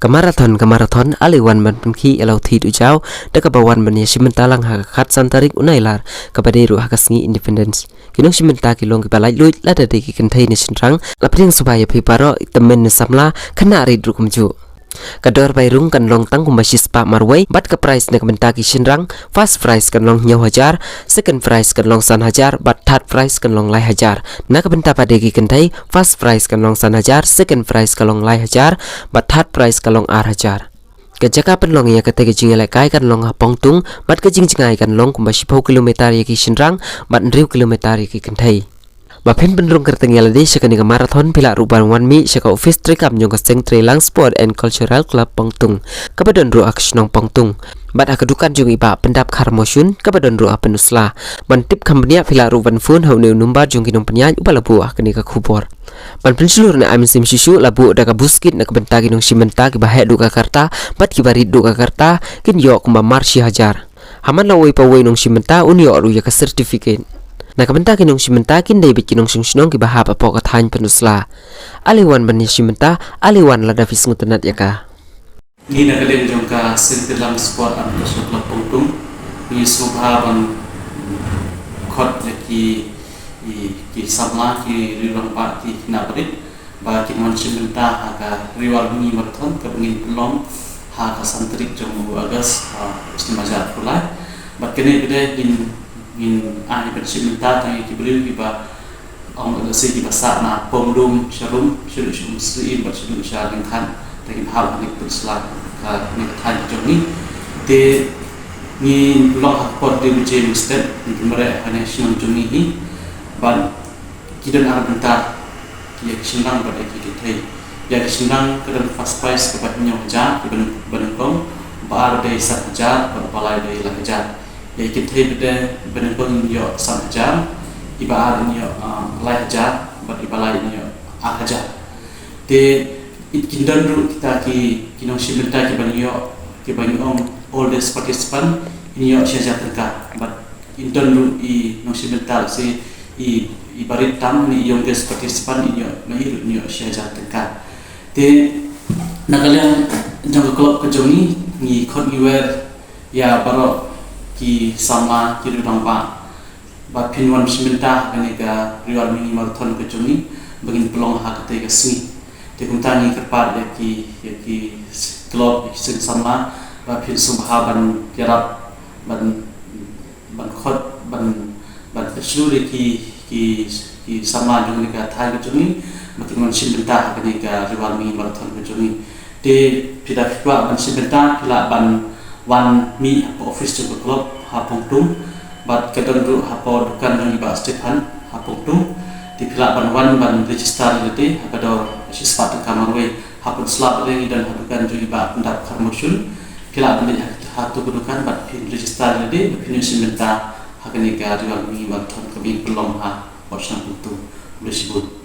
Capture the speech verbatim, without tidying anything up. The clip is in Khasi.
Ka marathon, ka marathon, ale wan ban pynkhih ïa la u thied u jaw, da kaba wan ban ïa shim bynta lang ha ka khatsan tarik u Nailar, kaba dei ruh ha ka sngi Independence. Ki nongshim bynta ki long kiba laitluid, lada dei ki kynthei ne shynrang, la pdiang sngewbha ïa phi baroh, tymmen ne samla, khynnah rit ruh kumjuh. Ka dor bai rung kan long tang kumba shispah marwei, bad ka prize na ka bynta ki shynrang, first prize kan long hynñiew hajar, second prize kan long san hajar, bad third prize kan long lai hajar. Na ka bynta pat de ki kynthei, first prize kan long san hajar, second prize kan long lai hajar, bad third prize kan long ar hajar. Ka jaka pynlong ïa kata ka jingïalehkai kan long ha Pongtung, bad ka jingjngai kan long kumba shiphew kilometer ïa ki shynrang, bad hynriew kilometer ïa ki kynthei. Ba phin pynrung kyrteng ïa lade sha kane ka marathon, phi lah ruh ban wan mih sha ka office treikam jong ka Seng Treilang Sport and Cultural Club Pongtung, kaba don ruh ha ka shnong Pongtung. Bad ha ka dukan jong i Bah Pyndap Kharmoshun, kaba don ruh ha Pynursla. Ban tip kham bniah phi lah ruh ban phone ha une u number jong ki nongpynïaid uba la buh ha kane ka khubor. Ban pynshlur na ai mynsiem shuh shuh la buh da ka buskit na ka bynta ki nongshim bynta kiba heh duh ka karta, bad kiba rit duh ka karta, kin ïoh kumba mar shi hajar. Ha man la uwei pa uwei u nongshim bynta un ïoh ruh ïa ka certificate. Na ka bynta ki nongshim bynta kin dei beit ki nongshong shnong kiba hap hapoh ka thaiñ Pynursla. Ale wan ban ïa shim bynta, ale wan lada phi sngewtynnat ïa ka. Ngi na ka liang jong ka Seng Treilang Sport and Cultural Club Pongtung, ngi sngewbha ban khot ïa ki, ki, ki samla, ki rangbah, ki khynnah barit, ba kin wan shim bynta ha ka Ri War Mini Marathon kaba ngin pynlong ha ka san tarik jong u August, ha, u snem ar hajar arphew lai. Bad kane pat de ngin, ngin ai ban shim bynta tang ïa ki briew kiba ong lehse kiba sah na Pongdum, Sharum, Sharum, Sharum Syiem bad Sharum Sha Lyngkhan, te kiba hap ha kane ka Pynursla, kane ka thaiñ jong ngi. Te ngin pynlong ha ka por dei baje mynstep, ngin pynmareh ha kane ka shnong jong ngi hi. Bad ki don ar bynta, ïa ki shynrang bad ïa ki kynthei. Ïa ki shynrang ka don first prize kaba hynñiew hajar, kaba nyngkong, ba ar dei san hajar, bad ba lai dei lai hajar. Ïa ki kynthei pat de, ba nyngkong in ïoh san hajar, i ba ar in ïoh, ah, lai hajar, bad i ba lai in ïoh ar hajar. Te, it kin don ruh kita ki, ki nongshim bynta kiba ngi ïoh, kiba ngi ong oldest participant, in ïoh shi hajar tyngka. Bad in don ruh i nongshim bynta lehse i, i barit tam ne i youngest participant in ïoh, ma i ruh in ïoh shi hajar tyngka. Te, na ka liang jong ka club ka jong ngi, ngi khot ngi wer ïa baroh ki samla, ki rangbah, ba phin wan shim bynta ha kane ka Ri War Mini Marathon ka jong ngi, ba ngin pynlong ha katei ka sngi. Te kumta ngi kyrpad ïa ki, ïa ki club, ïa ki seng samla, ba phin sngewbha ban ïarap, ban, ban khot, ban, ban pynshlur ïa ki, ki, ki samla jong kane ka thaiñ ka jong ngi, ba kin wan shim bynta ha kane ka Ri War Mini Marathon ka jong ngi. Te phi da phi kwah ban shim bynta, phi lah ban wan mih hapoh office jong ka club ha Pongtung, bad ka don ruh hapoh dukan jong i Bah Stephan ha Pongtung. Te phi lah ban wan ban register ïa lade ha ka dor shispah tyngka marwei. Ha Pynursla pat de ngi don ha dukan jong i Bah Pyndap Kharmoshun. Phi lah ban leit ha, ha tu ka dukan bad phin register ïa lade, bad phin ïoh shim bynta ha kane ka Ri War Mini Marathon kaba ngin pynlong hapoh shnong Pongtung. Khublei shibun.